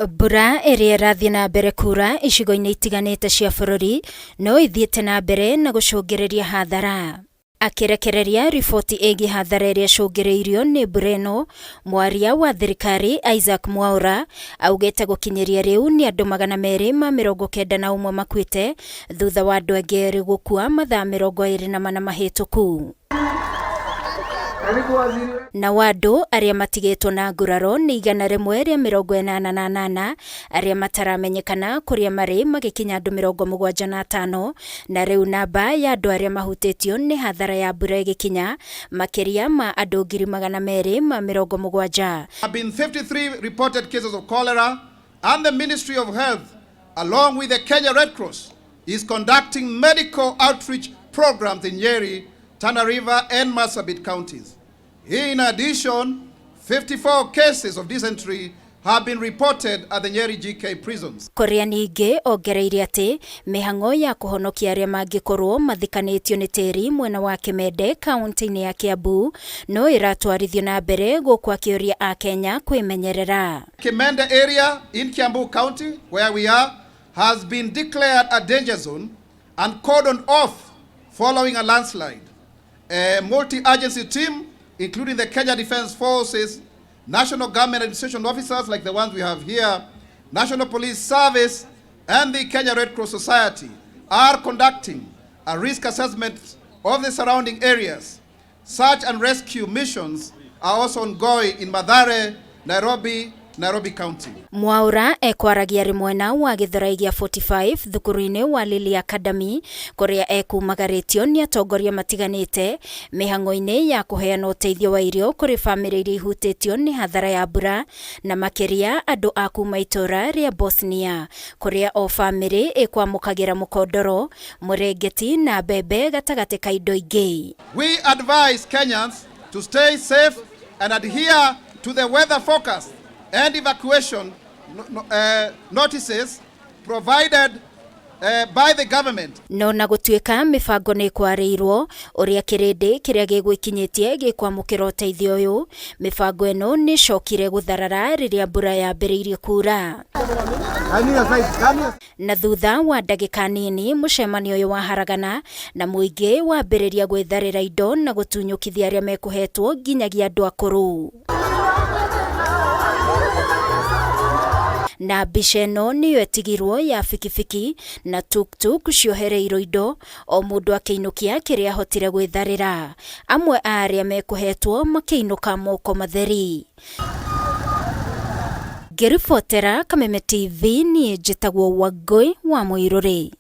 Mbura ĩrĩa ĩrathiĩ na mbere kuura icigo-inĩ itiganĩte cia bũrũri no ĩthiĩte na mbere na gũcũngĩrĩria hathara. Akĩrekereria riboti ĩgiĩ hathara ĩrĩa ĩcũngĩrĩirio nĩ mbura ĩno, mwaria wa thirikari Isaac Mwaura augĩte gũkinyĩria rĩu nĩ andũ 291 makuĩte thutha wa andũ angĩ erĩ gũkua mathaa 24 mahĩtũku. Nao andũ arĩa matigĩtwo na nguraro nĩ 188 arĩa mataramenyekana kũrĩa marĩ magĩkinya andũ 75 na rĩu namba ya andũ arĩa mahutĩtio nĩ hathara ya mbura ĩgĩkinya makĩria ma andũ 270,000. Have been 53 reported cases of cholera and the Ministry of Health along with the Kenya Red Cross is conducting medical outreach programs in Nyeri, Tana River and Marsabit counties. In addition, 54 cases of dysentery have been reported at the Nyeri GK prisons. Korea ningĩ ongereire atĩ mĩhang'o ya kũhonokia arĩa mangĩkorwo mathikanĩtio nĩ tĩri mwena wa Kimende kaunti-inĩ ya Kiambu no ĩratwarithio na mbere gũkũ akĩũria a Kenya kwĩmenyerera. Kimende area in Kiambu County where we are has been declared a danger zone and cordoned off following a landslide. A multi-agency team including the Kenya Defence Forces, National Government Administration officers like the ones we have here, National Police Service and the Kenya Red Cross Society are conducting a risk assessment of the surrounding areas. Search and rescue missions are also ongoing in Mathare, Nairobi, Nairobi County. Mwaura ekwaragia arĩ mwena wa Gĩthũrai gĩa 45 thukuru-inĩ wa Lily Academy kũrĩa ekumagarĩtio nĩ atongoria matiganĩte mĩhang'o-inĩ ya kũheana ũteithio wa irio kũrĩ bamĩrĩ iria ihutĩtio nĩ hathara ya mbura na makĩria andũ a kuma itũra rĩa Bosnia kũrĩa o bamĩrĩ ĩkwamũkagĩra mũkondoro, mũrengeti na mbembe gatagatĩ ka indo ingĩ. We advise Kenyans to stay safe and adhere to the weather forecast and evacuation notices provided by the government. No na gũtuĩka mĩbango nĩ ĩkwarĩirwo ũrĩa kĩrĩndĩ kĩrĩa gĩgwĩkinyĩtie gĩkwamũkĩra ũteithio ũyũ, mĩbango ĩno nĩ ĩcokire gũtharara rĩrĩa mbura yambĩrĩirie kuura. Na thutha wa ndagĩka nini mũcemanio ũyũ waharagana na mũingĩ wambĩrĩria gwĩtharĩra indo na gũtunyũkithia arĩa mekũhetwo nginyagia andũ akũrũ. Na mbica ĩno nĩyo ĩtigirwo ya bikibiki na tuktuk ciohereirwo indo o mũndũ akĩinũkia kĩrĩa ahotire gwĩtharĩra. Amwe a arĩa mekũhetwo makĩinũka moko matheri. Ngĩribotera Kameme TV niĩ njĩtagwo Wangũi wa Mũirũrĩ.